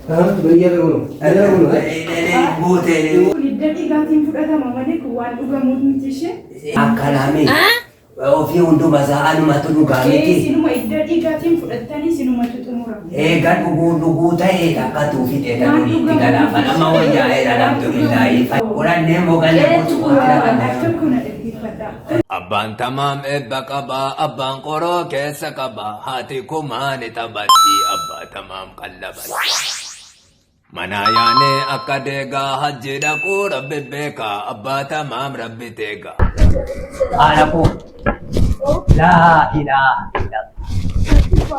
ምን እያደረጉ ነው? እያደረጉ ነው? Kun hidda dhiigaatiin fudhatama malee kun waan dhugamuuf miti ishee. Akkanaami. Ofii hunduma isaa anumatu dhugaa miti. Sinuma hidda dhiigaatiin fudhattanii sinumatu xumurama. Eega dhuguu dhuguu ta'e takka tuufite tanuriitti galaafan amma wayyaa'eera alhamdulillaahi. Fudhannee mogalee kutuutti Al dhaqannee. tokko na dhaggeeffadhaa. Abbaan tamaam eebba qabaa, abbaan qoroo keessa qabaa, haati kumaa ni taphatti, abbaa tamaam qallabatti. Mana yaanee akka deegaa hajji dhaquu rabbi beekaa, abbaa tamaam rabbi teegaa. Haadha koo. Laa ilaaha illallah.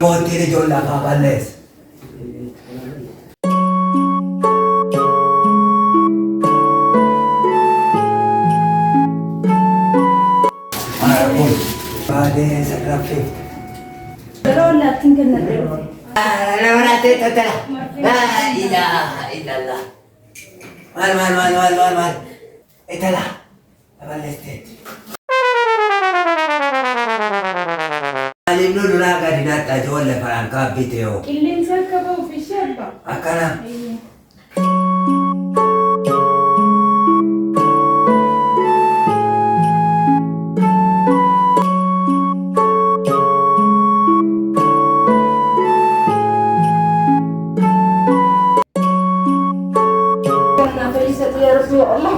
Mootiin ijoollee afaan balleessa. Haadha koo. Baadee sarara Gara ollaattiin kennadhee dhufe. La ilaha illallah. Maal maal maal maal maal maal. Itala. Balleesteetti. Maaliif nu duraa gadi naqxa ijoollee farankaa bitee hoo? Qilleensa akka ba'uuf ishee abbaa. Akkana. Kanaaf fayyisatu yaa Rasuulallah.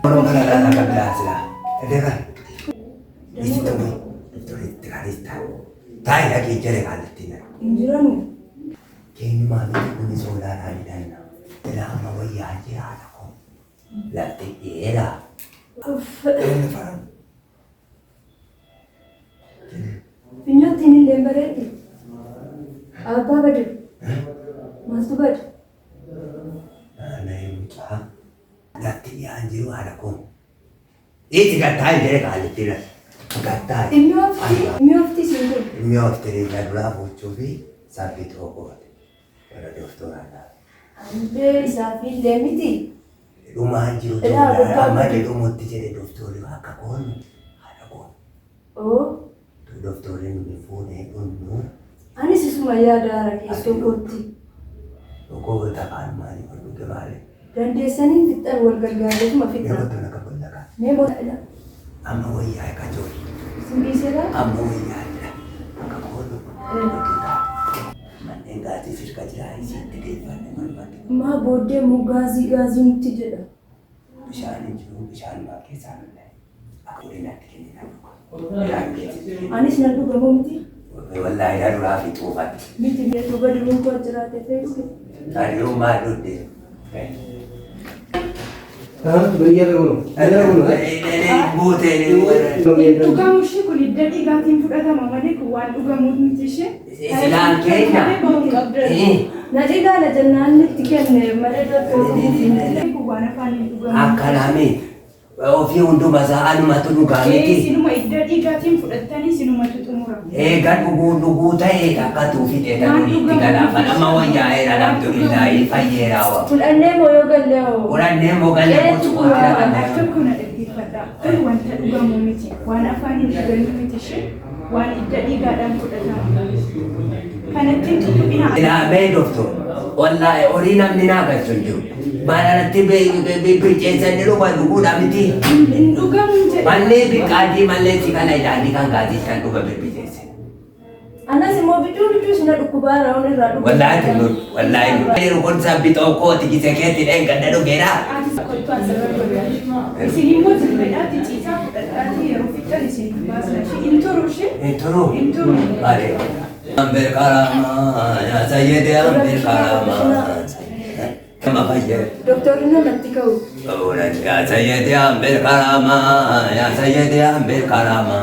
Oromoo kana ilaalaa kan biraa silaa. Edeekan. Itti ta'u. Itti kaadista. Taayi dhaqee jala kaallattiin naqe. Hin jiranu. Keenyumaa miti kun soolaadhaan hidhanna. Ilaa amma wayyaa jiraata koo. Lafti dheeraa. Finyoottiin illee hin bareeddi. Abbaa bade. Maaltu bade? Naanna'ee mucaa lafti dhiyaan jiru haadha koo. Itti gattaayi jedhe kaallitti naqe. Gattaayi. Mi'oofti siin kun. Mi'oofti riga duraa fuuchuu fi saffitoo goote. Bara doftooraan laata. Anillee isaaf illee miti. Dhumaan jiru Ilaa gubbaa amma gadi. dhumutti jedhe doftoorri akka koonu haadha koonu. Oo. Doftoorri nu fuunee dhunnu Anis isuma yaada hara keessoo kootti. dhukkuba tafaan maali wal dhuge maali. Dandeessanii fixxan wal gargaareetuma Yeroo fixxan. tola qabu laga. Mee moo Amma wayyaa akka jiru. Isin dhiiseera? Amma wayyaa jira. Akka koonu manneen gaazii sirka jira isitti deeffanne malmatti. Maa booddee immoo gaazii gaazii nutti jedha. Bishaan hin jiru bishaan maa keessaa malee. Akka godinaatti kenninaa dhuga. Bishaan keessatti. Anis nan dhugamoo miti? Wallaahi na duraa fi xuufatti. Miti beekuu badiruun koo jiraate fe'u. Adiuu maal dhudhe? ምን እያደረጉ ነው? እያደረጉ ነው? Buutee Hin dhugamu ishee kun hidda dhiigaatiin fudhatama malee kun waan dhugamuuf miti ishee. Silaan keenya. Ba'uu hin qabdan. Na ilaala jennaan itti kenne malee doktorri. Kun waan afaan hin dhugamu. Akkanaami. Ofii hunduma isaa anumatu dhugaa miti. Sinuma hidda dhiigaatiin fudhattanii sinumatu xumurama. Eega dhuguu dhuguu ta'e takka tuufite tanuriitti galaafan amma wayyaa'eera alhamdulillaahi fayyeera wa. Fudhannee moo yoo gallee hoo? Fudhannee mogalee kutuutti Al dhaqannee. tokko na dhaggeeffadhaa. Kun wanta dhugamu miti. Waan afaan hin dhugamu miti ishee. Waan hidda dhiigaadhaan fudhatama. Kanatti hin tuttuqina. Ilaamee doktor. Wallaahi horii namni naa galchu hin jiru. Maal bilcheessanii dhugaa dhuguudha miti. Hin dhugamu jedhe. Mallee biqaadii mallee si kana ilaalii kan gaazii kan dhuga bilbileesse. Anas immoo bidduu bidduu sina dhukkubaa raawun irraa dhugu. Wallaahi tulluun wallaahi tulluun. Kun sabbixoo kooti gise keetti dheengadda dhugeera. Ati kottu asirra godhaa. Isin immoo jilbeedhaatti ciisaa fudhadhaatti yeroo fixxan isin baasna ishee. Hin turu ishee. Hin turu. Hin turu. Maali? Ambir karama yaa sayyidi ambir karama. Kama fayyee. Doktorri namatti ka'u. Yaa sayyidi ambir karama yaa sayyidi ambir karama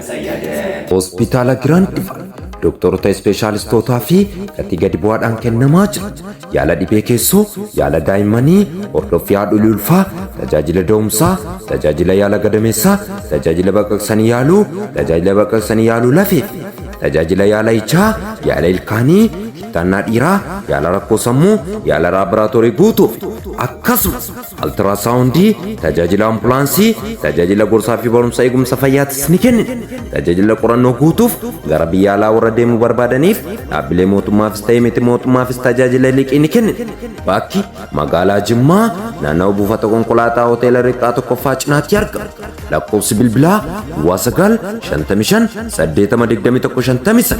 sayyidi. Hospitaala Giraand Faal doktoroota ispeeshaalistootaa fi gatii gadi bu'aadhaan kennamaa jira. Yaala dhibee keessoo, yaala daa'immanii, hordoffii haadholii ulfaa, tajaajila da'umsaa, tajaajila yaala gadameessaa, tajaajila baqaqsanii yaaluu, tajaajila baqaqsanii yaaluu lafee fi tajaajila yaala ijaa, yaala ilkaanii, Kittaannaa dhiiraa, yaala rakkoo sammuu, yaala laaboraatoorii guutuu fi akkasumas altiraasaawundii, tajaajila ambulaansii, tajaajila gorsaa fi barumsa eegumsa fayyaatis ni kennina. Tajaajila qorannoo guutuuf gara biyya alaa warra deemuu barbaadaniif dhaabbilee mootummaafis ta'ee miti mootummaafis tajaajila liqii ni kennina. Bakki magaalaa Jimmaa naannawa buufata konkolaataa hoteela Riqaa tokkoffaa cinaatti argama. Lakkoofsi bilbilaa Duwwaa 9 55 80 21 59,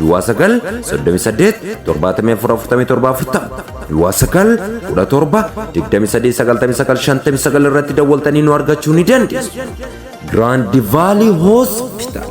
Duwwaa 9 38 74 47 40, Duwwaa 9 17 23 99 59 irratti dawwaltanii nu argachuu ni dandeessu. Grand Valley Hospital.